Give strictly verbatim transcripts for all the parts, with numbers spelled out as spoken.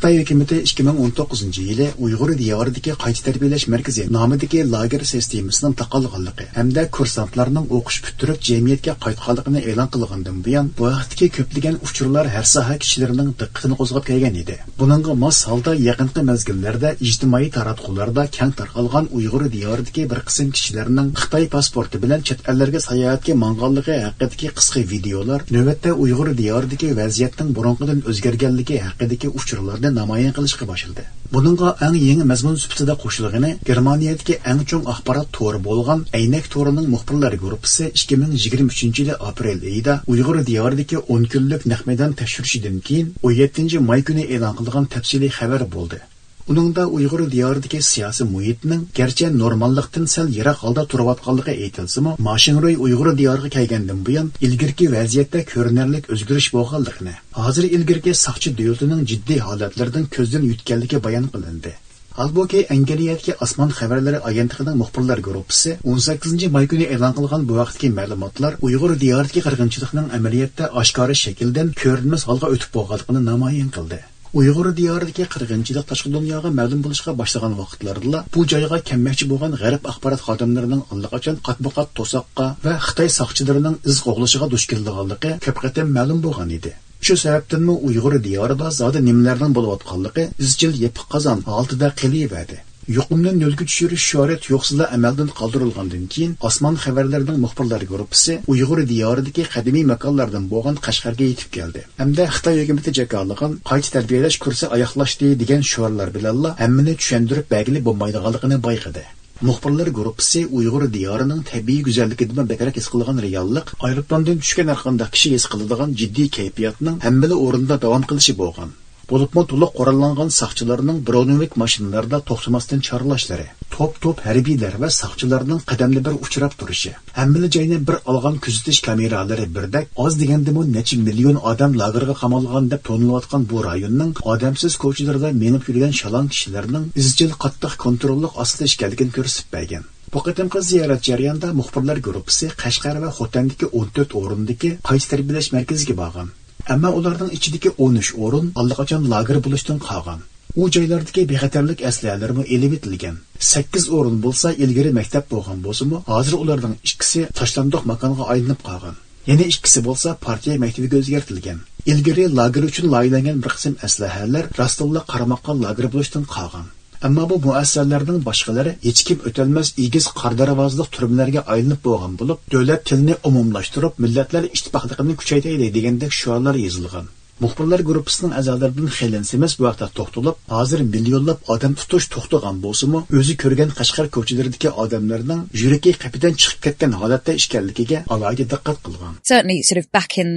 خىتاي ھۆكۈمىتى ئىككى مىڭ ئون توققۇزىنچى يىلى ئۇيغۇر دىيارىدىكى قايتا تەربىيەلەش مەركىزى نامىدىكى لاگېر سىستېمىسىنىڭ تاقالغانلىقى ھەمدە كۇرسانتلارنىڭ ئوقۇش پۈتتۈرۈپ جەمئىيەتكە قايتقانلىقىنى ئېلان قىلغاندىن بۇيان، بۇ ھەقتىكى كۆپلىگەن ئۇچۇرلار ھەر ساھە كىشىلىرىنىڭ دىققىتىنى قوزغاپ كەلگەن ئىدى. بۇنىڭغا ماس ھالدا يېقىنقى مەزگىللەردە ئىجتىمائىي تاراتقۇلاردا كەڭ تارقالغان ئۇيغۇر دىيارىدىكى بىر قىسىم كىشىلەرنىڭ خىتاي پاسپورتى بىلەن چەت ئەللەرگە ساياھەتكە ماڭغانلىقى ھەققىدىكى قىسقا ۋىدېئولار نۆۋەتتە ئۇيغۇر دىيارىدىكى ۋەزىيەتنىڭ بۇرۇنقىدىن ئۆزگەرگەنلىكى ھەققىدىكى ئۇچۇرلارنى نامايان قىلىشقا باشلىدى. بۇنىڭغا ئەڭ يېڭى مەزمۇن سۈپىتىدە قوشۇلغىنى گېرمانىيەدىكى ئەڭ چوڭ ئاخبارات تورى بولغان ئەينەك تورىنىڭ مۇخبىرلار گۇرۇپپىسى ئىككى مىڭ يىگىرمە ئۈچىنچى يىلى ئاپرېل ئېيىدا ئۇيغۇر دىيارىدىكى ئون كۈنلۈك نەق مەيدان تەكشۈرۈشىدىن كېيىن، ئون يەتتىنچى ماي كۈنى ئېلان قىلغان تەپسىلىي خەۋەر بولدى. ئۇنىڭدا ئۇيغۇر دىيارىدىكى سىياسىي مۇھىتنىڭ گەرچە نورماللىقتىن سەل يىراق ھالدا تۇرۇۋاتقانلىقى ئېيتىلسىمۇ، ما شىڭرۇي ئۇيغۇر دىيارىغا كەلگەندىن بۇيان ئىلگىرىكى ۋەزىيەتتە كۆرۈنەرلىك ئۆزگىرىش بولغانلىقىنى، ھازىر ئىلگىرىكى ساقچى دۆلىتىنىڭ جىددىي ھالەتلىرىدىن كۆزدىن يىتكەنلىكى بايان قىلىندى. ھالبۇكى، ئەنگلىيەدىكى ئاسمان خەۋەرلىرى ئاگېنتلىقىنىڭ مۇخبىرلار گۇرۇپپىسى ئون سەككىزىنچى ماي كۈنى ئېلان قىلغان بۇ ھەقتىكى مەلۇماتلار ئۇيغۇر دىيارىدىكى قىرغىنچىلىقنىڭ ئەمەلىيەتتە ئاشكارا شەكىلدىن كۆرۈنمەس ھالغا ئۆتۈپ بولغانلىقىنى نامايان قىلدى. ئۇيغۇر دىيارىدىكى قىرغىنچىلىق تاشقى دۇنياغا مەلۇم بولۇشقا باشلىغان ۋاقىتلاردىلا، بۇ جايغا كەلمەكچى بولغان غەرب ئاخبارات خادىملىرىنىڭ ئاللىقاچان قاتمۇقات توساققا ۋە خىتاي ساقچىلىرىنىڭ ئىز قوغلىشىغا دۇچ كېلىدىغانلىقى كۆپ قېتىم مەلۇم بولغان ئىدى. شۇ سەۋەبتىنمۇ ئۇيغۇر دىيارىدا زادى نېمىلەرنىڭ بولۇۋاتقانلىقى ئىزچىل يېپىق قازان ھالىتىدە قېلىۋەردى. يۇقۇمنى نۆلگە چۈشۈرۈش شوئارى تۇيۇقسىزلا ئەمەلدىن قالدۇرۇلغاندىن كېيىن، ئاسمان خەۋەرلىرىنىڭ مۇخبىرلار گۇرۇپپىسى ئۇيغۇر دىيارىدىكى قەدىمىي ماكانلاردىن بولغان قەشقەرگە يېتىپ كەلدى ھەمدە خىتاي ھۆكۈمىتى جاكارلىغان «قايتا تەربىيەلەش كۇرسى ئاياغلاشتى» دېگەن شوئارلار بىلەنلا ھەممىنى چۈشەندۈرۈپ بەرگىلى بولمايدىغانلىقىنى بايقىدى. مۇخبىرلار گۇرۇپپىسى ئۇيغۇر دىيارىنىڭ تەبىئىي گۈزەللىكىدىنمۇ بەكرەك ھېس قىلغان رېئاللىق، ئايروپىلاندىن چۈشكەن ھەرقانداق كىشى ھېس قىلىدىغان جىددىي كەيپىياتنىڭ ھەممىلا ئورۇندا داۋام قىلىشى بولغان. بولۇپمۇ تولۇق قوراللانغان ساقچىلارنىڭ برونېۋىك ماشىنىلاردا توختىماستىن چارلاشلىرى، توپ-توپ ھەربىيلەر ۋە ساقچىلارنىڭ قەدەمدە بىر ئۇچراپ تۇرۇشى، ھەممىلا جاينى بىر ئالغان كۆزىتىش كامېرالىرى بىردەك، ئاز دېگەندىمۇ نەچچە مىليون ئادەم لاگېرغا قامالغان دەپ تونۇلۇۋاتقان بۇ رايوننىڭ ئادەمسىز كوچىلىرىدا مېڭىپ يۈرگەن شالاڭ كىشىلەرنىڭ ئىزچىل قاتتىق كونتروللۇق ئاستىدا ئىكەنلىكىنى كۆرسىتىپ بەرگەن. بۇ قېتىمقى زىيارەت جەريانىدا مۇخبىرلار گۇرۇپپىسى قەشقەر ۋە خوتەندىكى ئون تۆت ئورۇندىكى قايتا تەربىيەلەش مەركىزىگە بارغان. ئەمما ئۇلارنىڭ ئىچىدىكى ئون ئۈچ ئورۇن ئاللىقاچان لاگېر بولۇشتىن قالغان. ئۇ جايلاردىكى بىخەتەرلىك ئەسلىھەلىرىمۇ ئېلىۋېتىلگەن. سەككىز ئورۇن بولسا ئىلگىرى مەكتەپ بولغان بولسىمۇ، ھازىر ئۇلارنىڭ ئىككىسى تاشلاندۇق ماكانغا ئايلىنىپ قالغان. يەنە ئىككىسى بولسا پارتىيە مەكتىپىگە ئۆزگەرتىلگەن. ئىلگىرى لاگېر ئۈچۈن لايىھەلەنگەن بىر قىسىم ئەسلىھەلەر راستتىنلا قارىماققال لاگېر بولۇشتىن قالغان. ئەمما بۇ مۇئەسسەلەرنىڭ باشقىلىرى ھېچكىم ئۆتەلمەس ئېگىز قارا دەرۋازىلىق تۈرمىلەرگە ئايلىنىپ بولغان بولۇپ، دۆلەت تىلىنى ئومۇملاشتۇرۇپ، مىللەتلەر ئىتتىپاقلىقىنى كۈچەيتەيلى دېگەندەك شوئارلار يېزىلغان. مۇخبىرلار گۇرۇپپىسىنىڭ ئەزالىرىدىن خېلېن سىمىس بۇ ھەقتە توختىلىپ، ھازىر مىليونلاپ ئادەم تۇتۇش توختىغان بولسىمۇ، ئۆزى كۆرگەن قەشقەر كوچىلىرىدىكى ئادەملەرنىڭ يۈرىكى قەپىدىن چىقىپ كەتكەن ھالەتتە ئىكەنلىكىگە ئالاھىدە دىققەت قىلغان. Certainly, sort of back in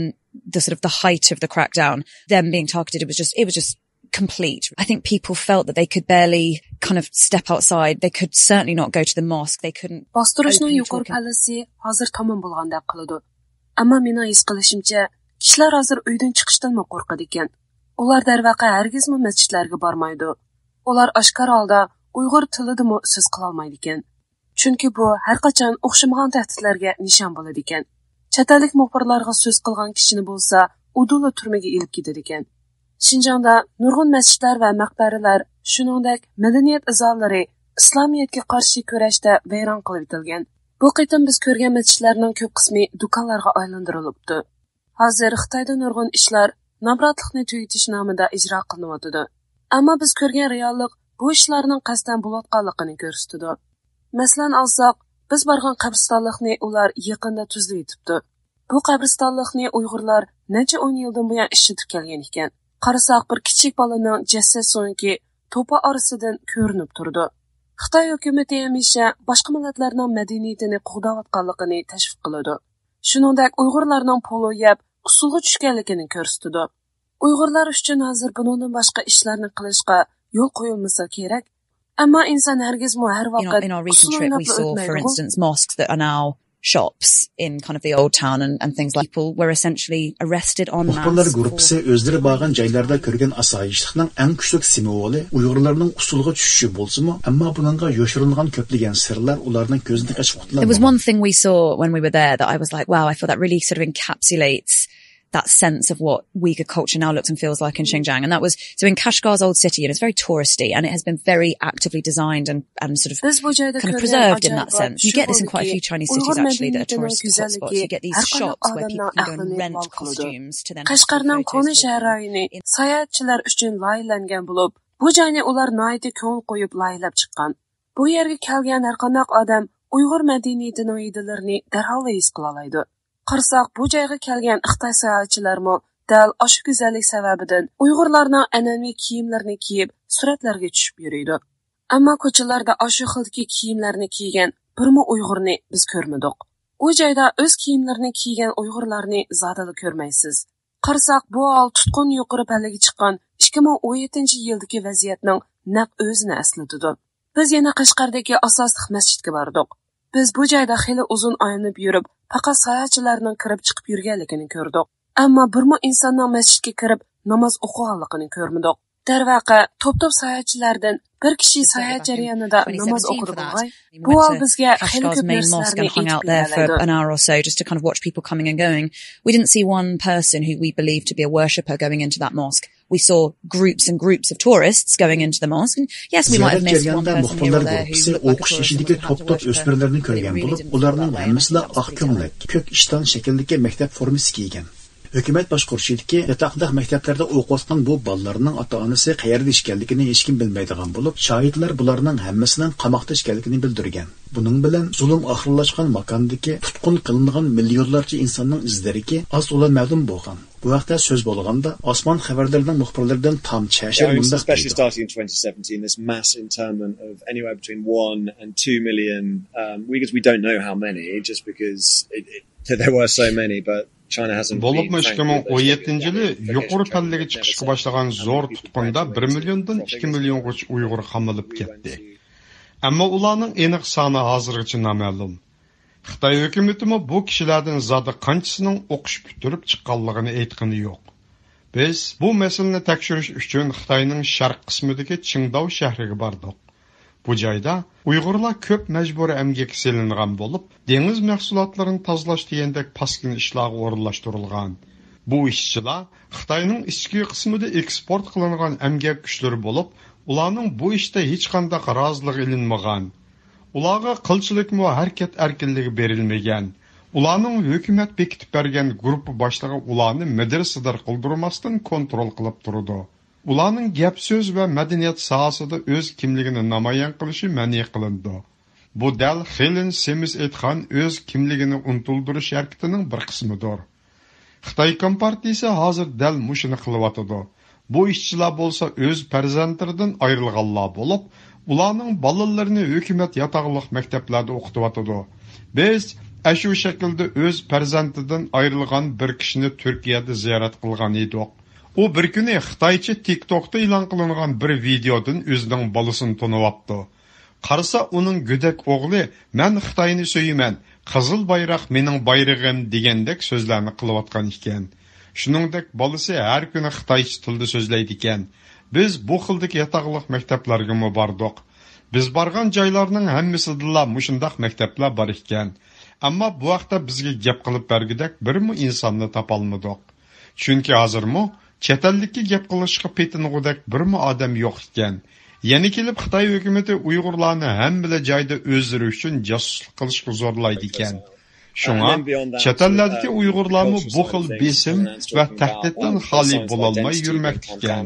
the sort of the height of the crackdown, them being targeted, it was just, it was just complete. I think people felt that they could barely kind of step outside. They could certainly not go to the mosque. They couldn't باستۇرۇشنىڭ openly يۇقىرى talk. پەللىسى ھازىر تامام بولغاندەك قىلىدۇ. ئەمما مېنىڭ ھېس قىلىشىمچە، كىشىلەر ھازىر ئۆيدىن چىقىشتىنمۇ قورقىدىكەن. ئۇلار دەرۋەقە ھەرگىزمۇ مەسچىتلەرگە بارمايدۇ. ئۇلار ئاشكارا ھالدا ئۇيغۇر تىلىدىمۇ سۆز قىلالمايدىكەن. چۈنكى بۇ ھەرقاچان ئوخشىمىغان تەھدىتلەرگە نىشان بولىدىكەن. چەت ئەللىك مۇخبىرلارغا سۆز قىلغان كىشىنى بولسا ئۇدۇللا تۈرمىگە ئېلىپ كېتىدىكەن. شىنجاڭدا نۇرغۇن مەسچىتلەر ۋە مەقبەرىلەر، شۇنىڭدەك مەدەنىيەت ئىزالىرى ئىسلامىيەتكە قارشى كۈرەشتە ۋەيران قىلىۋېتىلگەن. بۇ قېتىم بىز كۆرگەن مەسچىتلەرنىڭ كۆپ قىسمى دۇكانلارغا ئايلاندۇرۇلۇپتۇ. ھازىر خىتايدا نۇرغۇن ئىشلار نامراتلىقنى تۈگىتىش نامىدا ئىجرا قىلىنىۋاتىدۇ. ئەمما بىز كۆرگەن رېئاللىق بۇ ئىشلارنىڭ قەستەن بولۇۋاتقانلىقىنى كۆرسىتىدۇ. مەسىلەن ئالساق، بىز بارغان قەبرىستانلىقنى ئۇلار يېقىندا تۈزلىۋېتىپتۇ. بۇ قەبرىستانلىقنى ئۇيغۇرلار نەچچە ئون يىلدىن بۇيان ئىشلىتىپ كەلگەن ئىكەن. قارىساق، بىر كىچىك بالىنىڭ جەسەت سۆڭىكى توپا ئارىسىدىن كۆرۈنۈپ تۇرىدۇ. خىتاي ھۆكۈمىتى ھەمىشە باشقا مىللەتلەرنىڭ مەدەنىيىتىنى قوغداۋاتقانلىقىنى تەشۋىق قىلىدۇ. شۇنىڭدەك ئۇيغۇرلارنىڭ پولۇ يەپ، ئۇسسۇلغا چۈشكەنلىكىنى كۆرسىتىدۇ. ئۇيغۇرلار ئۈچۈن ھازىر بۇنىڭدىن باشقا ئىشلارنى قىلىشقا يول قويۇلمىسا كېرەك. ئەمما ئىنسان ھەرگىزمۇ ھەر ۋاقىت ئۇسسۇل ئويناپلا ئۆتمەيدىغۇ. In our, in our recent trip, we saw, for instance, mosques that are now shops in kind of the old town and, and things like people were essentially arrested en masse. مۇخبىرلار گۇرۇپپىسى ئۆزلىرى بارغان جايلاردا كۆرگەن ئاسايىشلىقنىڭ ئەڭ كۈچلۈك سىمۋولى ئۇيغۇرلارنىڭ ئۇسسۇلغا چۈشۈشى بولسىمۇ، ئەمما بۇنىڭغا يوشۇرۇنغان كۆپلىگەن سىرلار ئۇلارنىڭ كۆزىنى قېچىپ قۇتۇلالمىغان. There was one thing we saw when we were there that I was like, wow, I feel that really sort of encapsulates that sense of what Uyghur culture now looks and feels like in Xinjiang. And that was, so in Kashgar's old city, and it's very touristy, and it has been very actively designed and, and sort of بىز بۇ جايدا kind of كۆرگەن preserved in that sense. You get this in quite a few Chinese cities, actually, that are tourist hotspots. You get these shops where people can go and rent costumes to then take photos. قەشقەرنىڭ كونا شەھەر رايونى ساياھەتچىلەر ئۈچۈن لايىھەلەنگەن بولۇپ، بۇ جاينى ئۇلار ناھايىتى كۆڭۈل قويۇپ لايىھەلەپ چىققان. بۇ يەرگە كەلگەن ھەرقانداق ئادەم ئۇيغۇر مەدەنىيىتىنىڭ ھىدلىرىنى دەرھاللا ھېس قىلالايدۇ. قارىساق، بۇ جايغا كەلگەن خىتاي ساياھەتچىلەرمۇ دەل ئاشۇ گۈزەللىك سەۋەبىدىن ئۇيغۇرلارنىڭ ئەنئەنىۋى كىيىملىرىنى كىيىپ، سۈرەتلەرگە چۈشۈپ يۈرىدۇ. ئەمما كوچىلاردا ئاشۇ خىلدىكى كىيىملەرنى كىيگەن بىرمۇ ئۇيغۇرنى بىز كۆرمىدۇق. ئۇ جايدا ئۆز كىيىملىرىنى كىيگەن ئۇيغۇرلارنى زادىلا كۆرمەيسىز. قارىساق، بۇ ھال تۇتقۇن يۇقىرى پەللىگە چىققان ئىككى مىڭ ئون يەتتىنچى يىلدىكى ۋەزىيەتنىڭ نەق ئۆزىنى ئەسلىتىدۇ. بىز يەنە قەشقەردىكى ئاساسلىق مەسچىتكە باردۇق. بىز بۇ جايدا خېلى ئۇزۇن ئايلىنىپ يۈرۈپ، پەقەت ساياھەتچىلەرنىڭ كىرىپ چىقىپ يۈرگەنلىكىنى كۆردۇق. ئەمما بىرمۇ ئىنساننىڭ مەسچىتكە كىرىپ ناماز ئوقۇغانلىقىنى كۆرمىدۇق. دەرۋەقە، توپ-توپ ساياھەتچىلەردىن بىر كىشى ساياھەت جەريانىدا ناماز ئوقۇدى بولغاي، بۇ ھال بىزگە خېلى كۆپ نەرسىلەرنى ئېيتىپ بېرەلەيدۇ. An hour or so just to kind of watch people coming and going. We didn't see one person who we believe to be a worshipper going into that mosque. We saw groups and groups of tourists going into the mosque. And yes, we might have missed one person here or there who looked like a tourist and wasn't perhaps a worshipper, but it really didn't feel like that. زىيارەت جەريانىدا مۇخبىرلارنىڭ كۆپىسى ئوقۇش ئىچىدىكى توپ-توپ ئۆسمۈرلەرنى كۆرگەن بولۇپ، ئۇلارنىڭ ھەممىسىلا ئاق كۆڭلەك، كۆك ئىشتان شەكلىدىكى مەكتەپ فورمىسى كىيگەن. ھۆكۈمەت باشقۇرۇشىدىكى ياتاقلىق مەكتەپلەردە ئوقۇۋاتقان بۇ بالىلارنىڭ ئاتا-ئانىسى قەيەردە ئىكەنلىكىنى ھېچكىم بىلمەيدىغان بولۇپ، شاھىتلار بۇلارنىڭ ھەممىسىنىڭ قاماقتا ئىكەنلىكىنى بىلدۈرگەن. بۇنىڭ بىلەن زۇلۇم ئاخىرلاشقان ماكاندىكى تۇتقۇن قىلىنغان مىليونلارچە ئىنساننىڭ ئىزلىرىكى ئاز-تولا مەلۇم بولغان. بۇ ھەقتە سۆز بولغاندا، ئاسمان خەۋەرلىرىنىڭ مۇخبىرلىرىدىن تام چەشىر مۇنداق دەيدۇ. Starting in twenty seventeen, this mass internment of anywhere between one and two million, um, Uyghurs. We don't know how many, just because it, it, there were so many, but China hasn't been frank with the figures yet. بولۇپمۇ ئىككى مىڭ ئون يەتتىنچى يىلى يۇقىرى پەللىگە چىقىشقا باشلىغان زور تۇتقۇندا بىر مىليوندىن ئىككى مىليونغىچە ئۇيغۇر قامىلىپ كەتتى. ئەمما ئۇلارنىڭ ئېنىق سانى ھازىرغىچە نامەلۇم. خىتاي ھۆكۈمىتىمۇ بۇ كىشىلەردىن زادى قانچىسىنىڭ ئوقۇش پۈتتۈرۈپ چىققانلىقىنى ئېيتقىنى يوق. بىز بۇ مەسىلىنى تەكشۈرۈش ئۈچۈن خىتاينىڭ شەرق قىسمىدىكى چىڭداۋ شەھىرىگە باردۇق. بۇ جايدا ئۇيغۇرلار كۆپ مەجبۇرىي ئەمگەككە سېلىنغان بولۇپ، دېڭىز مەھسۇلاتلىرىنى تازىلاش دېگەندەك پاسكىنا ئىشلارغا ئورۇنلاشتۇرۇلغان. بۇ ئىشچىلار خىتاينىڭ ئىچكى قىسمىدا ئېكسپورت قىلىنغان ئەمگەك كۈچلىرى بولۇپ، ئۇلارنىڭ بۇ ئىشتا ھېچقانداق رازىلىقى ئېلىنمىغان. ئۇلارغا قىلچىلىكمۇ ھەرىكەت ئەركىنلىكى بېرىلمىگەن. ئۇلارنىڭ ھۆكۈمەت بېكىتىپ بەرگەن گۇرۇپپا باشلىقى ئۇلارنى مىدىر-سىدىر قىلدۇرماستىن كونترول قىلىپ تۇرىدۇ. ئۇلارنىڭ گەپ-سۆز ۋە مەدەنىيەت ساھەسىدە ئۆز كىملىكىنى نامايان قىلىشى مەنئى قىلىنىدۇ. بۇ دەل خېلىن سېمىز ئېيتقان ئۆز كىملىكىنى ئۇنتۇلدۇرۇش ھەرىكىتىنىڭ بىر قىسمىدۇر. خىتاي كومپارتىيىسى ھازىر دەل مۇشۇنى قىلىۋاتىدۇ. بۇ ئىشچىلار بولسا ئۆز پەرزەنتلىرىدىن ئايرىلغانلار بولۇپ، ئۇلارنىڭ بالىلىرىنى ھۆكۈمەت ياتاقلىق مەكتەپلەردە ئوقۇتۇۋاتىدۇ. بىز ئەشۇ شەكىلدە ئۆز پەرزەنتىدىن ئايرىلغان بىر كىشىنى تۈركىيەدە زىيارەت قىلغان ئىدۇق. ئۇ بىر كۈنى خىتايچە تىك توكتا ئېلان قىلىنغان بىر ۋىدېودىن ئۆزىنىڭ بالىسىنى تونۇۋاپتۇ. قارىسا، ئۇنىڭ گۆدەك ئوغلى، «مەن خىتاينى سۆيىمەن، قىزىل بايراق مېنىڭ بايرىقىم» دېگەندەك سۆزلەرنى قىلىۋاتقان ئىكەن. شۇنىڭدەك بالىسى ھەر كۈنى خىتايچە تىلدا سۆزلەيدىكەن. بىز بۇ خىلدىكى ياتاقلىق مەكتەپلەرگىمۇ باردۇق. بىز بارغان جايلارنىڭ ھەممىسىدىلا مۇشۇنداق مەكتەپلەر بار ئىكەن. ئەمما بۇ ھەقتە بىزگە گەپ قىلىپ بەرگۈدەك بىرمۇ ئىنساننى تاپالمىدۇق. چۈنكى ھازىرمۇ چەت ئەللىككە گەپ قىلىشقا پېتىنغۇدەك بىرمۇ ئادەم يوق ئىكەن. يەنە كېلىپ خىتاي ھۆكۈمىتى ئۇيغۇرلارنى ھەممىلا جايدا ئۆزلىرى ئۈچۈن جاسۇسلۇق قىلىشقا زورلايدىكەن. شۇڭا چەت ئەللەردىكى ئۇيغۇرلارمۇ بۇ خىل بېسىم ۋە تەھدىتتىن خالىي بولالماي يۈرمەكتە ئىكەن.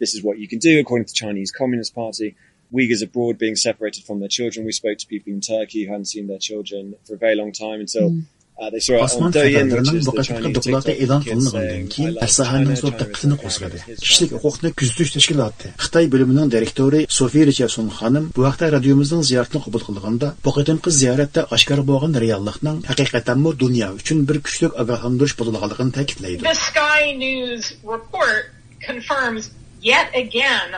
This is what you can do according to the Chinese Communist Party. Uyghurs abroad being separated from their children. We spoke to people in Turkey who hadn't seen their children for a very long time until ئاسمان خەۋەرلىرىنىڭ بۇ قېتىمقى دوكلاتى ئېلان قىلىنغاندىن كېيىن، ھەر ساھەنىڭ زور دىققىتىنى قوزغىدى. كىشىلىك ھوقۇقنى كۆزىتىش تەشكىلاتى خىتاي بۆلۈمىنىڭ دىرېكتورى سوفى رىچاردسون خانىم بۇ ھەقتە رادىيومىزنىڭ زىيارىتىنى قوبۇل قىلغاندا، بۇ قېتىمقى زىيارەتتە ئاشكارا بولغان رېئاللىقنىڭ ھەقىقەتەنمۇ دۇنيا ئۈچۈن بىر كۈچلۈك ئاگاھلاندۇرۇش بولىدىغانلىقىنى تەكىتلەيدۇ. The Sky News report confirms yet again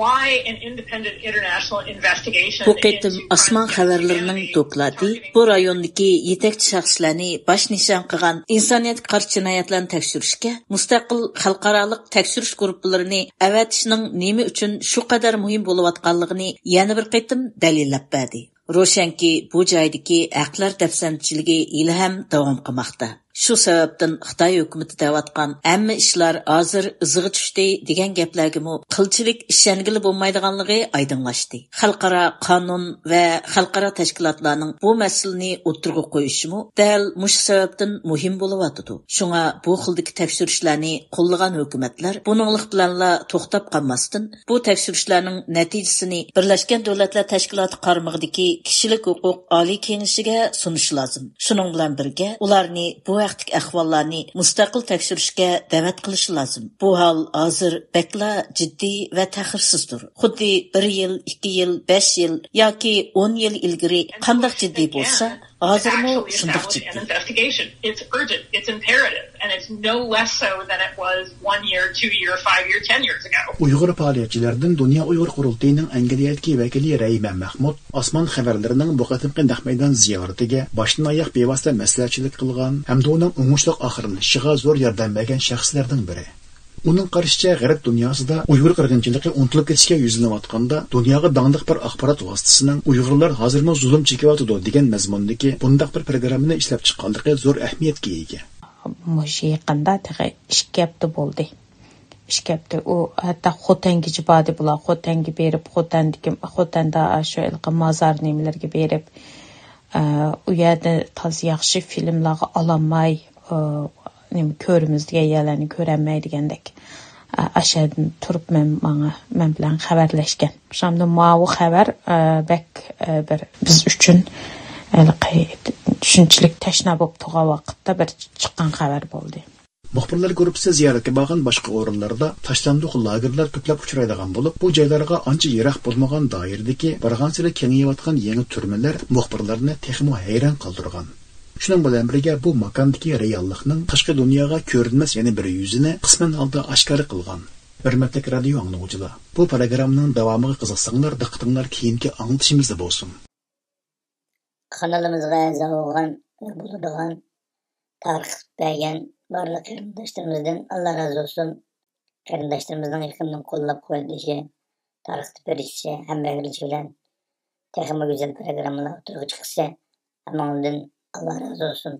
why an independent international investigation بۇ قېتىم ئاسمان خەۋەرلىرىنىڭ دوكلاتى بۇ رايوندىكى يېتەكچى شەخسلەرنى باش نىشان قىلغان ئىنسانىيەتكە قارشى جىنايەتلەرنى تەكشۈرۈشكە مۇستەقىل خەلقئارالىق تەكشۈرۈش گۇرۇپپىلىرىنى ئەۋەتىشنىڭ نېمە ئۈچۈن شۇ قەدەر مۇھىم بولۇۋاتقانلىقىنى يەنە بىر قېتىم دەلىللەپ بەردى. روشەنكى، بۇ جايدىكى ھەقلەر دەپسەندىچىلىكى ھېلىھەم داۋام قىلماقتا. شۇ سەۋەبتىن خىتاي ھۆكۈمىتى دەۋاتقان ھەممە ئىشلار ھازىر ئىزىغا چۈشتى دېگەن گەپلەرگىمۇ قىلچىلىك ئىشەنگىلى بولمايدىغانلىقى ئايدىڭلاشتى. خەلقئارا قانۇن ۋە خەلقئارا تەشكىلاتلارنىڭ بۇ مەسىلىنى ئوتتۇرىغا قويۇشىمۇ دەل مۇشۇ سەۋەبتىن مۇھىم بولۇۋاتىدۇ. شۇڭا بۇ خىلدىكى تەكشۈرۈشلەرنى قوللىغان ھۆكۈمەتلەر بۇنىڭلىق بىلەنلا توختاپ قالماستىن، بۇ تەكشۈرۈشلەرنىڭ نەتىجىسىنى بىرلەشكەن دۆلەتلەر تەشكىلاتى قارمىقىدىكى كىشىلىك ھوقۇق ئالىي كېڭىشىگە سۇنۇشى لازىم. شۇنىڭ بىلەن بىرگە، ئۇلارنى بۇ ھەقتىكى ئەھۋاللارنى مۇستەقىل تەكشۈرۈشكە دەۋەت قىلىشى لازىم. بۇ ھال ھازىر بەكلا جىددىي ۋە تەخىرسىزدۇر. خۇددى بىر يىل، ئىككى يىل، بەش يىل ياكى ئون يىل ئىلگىرى قانداق جىددىىي بولسا، ھازىرمۇ شۇنداق جىددىي. Investigation. It's urgent, it's imperative, and it's no less so than it was one year, two year, five year, ten years ago. ئۇيغۇر پائالىيەتچىلىرىدىن دۇنيا ئۇيغۇر قۇرۇلتىيىنىڭ ئەنگلىيەدىكى ۋەكىلى رەھىمە مەھمۇد ئاسمان خەۋەرلىرىنىڭ بۇ قېتىمقى نەق مەيدان زىيارىتىگە باشتىن ئاياغ بىۋاسىتە مەسلىھەتچىلىك قىلغان ھەمدە ئۇنىڭ ئوڭۇشلۇق ئاخىرلىشىشىغا زور ياردەم بەرگەن شەخسلەردىن بىرى. ئۇنىڭ قارىشىچە، غەرب دۇنياسىدا ئۇيغۇر قىرغىنچىلىقى ئۇنتۇلۇپ كېتىشكە يۈزلىنىۋاتقاندا، دۇنياغا داڭلىق بىر ئاخبارات ۋاسىتىسىنىڭ «ئۇيغۇرلار ھازىرمۇ زۇلۇم چېكىۋاتىدۇ» دېگەن مەزمۇندىكى بۇنداق بىر پروگراممىنى ئىشلەپ چىققانلىقى زور ئەھمىيەتكە ئىگە. مۇشۇ يېقىندا تېخى ئىككى ھەپتە بولدى. ئىككى ھەپتە، ئۇ ھەتتا خوتەنگىچە باردى بۇلار. خوتەنگە بېرىپ، خوتەندىكى، خوتەندە شۇ ھېلىقى مازار نېمىلەرگە بېرىپ، ئە، ئۇ يەردە تازا ياخشى فىلىملارغا ئالالماي، ئە، نېمە كۆرىمىز دېگەن يەرلەرنى كۆرەلمەي دېگەندەك. ئە، ئاشۇ يەردىن تۇرۇپ مەن، ماڭا، مەن بىلەن خەۋەرلەشكەن. شۇندىن ماۋۇ خەۋەر، ئە، بەك، ئە، بىر بىز ئۈچۈن ھېلىقى شۇنچىلىك تەشنا بولۇپ تۇرغان ۋاقىتتا بىر چىققان خەۋەر بولدى. مۇخبىرلار گۇرۇپپىسى زىيارەتكە بارغان باشقا ئورۇنلاردا تاشلاندۇق لاگېرلار كۆپلەپ ئۇچرايدىغان بولۇپ، بۇ جايلارغا ئانچە يىراق بولمىغان دائىرىدىكى بارغانسېرى كېڭىيىۋاتقان يېڭى تۈرمىلەر مۇخبىرلارنى تېخىمۇ ھەيران قالدۇرغان. شۇنىڭ بىلەن بىرگە، بۇ ماكاندىكى رېئاللىقنىڭ تاشقى دۇنياغا كۆرۈنمەس يەنە بىر يۈزىنى قىسمەن ھالدا ئاشكارا قىلغان. ھۆرمەتلىك رادىيو ئاڭلىغۇچىلار، بۇ پروگراممىنىڭ داۋامىغا قىزىقساڭلار، دىققىتىڭلار كېيىنكى ئاڭلىتىشىمىزدا بولسۇن. قانىلىمىزغا ئەزا بولغان ۋە بولىدىغان، تارقىتىپ بەرگەن بارلىق قېرىنداشلىرىمىزدىن ئاللا رازى بولسۇن. قېرىنداشلىرىمىزنىڭ يېقىندىن قوللاپ قۇۋۋەتلىشى، تارقىتىپ بېرىشى، ھەمراھلىشى بىلەن تېخىمۇ گۈزەل پروگراممىلار ئوتتۇرىغا چىقىشى ھەممىڭدىن ئاللا رازى بولسۇن.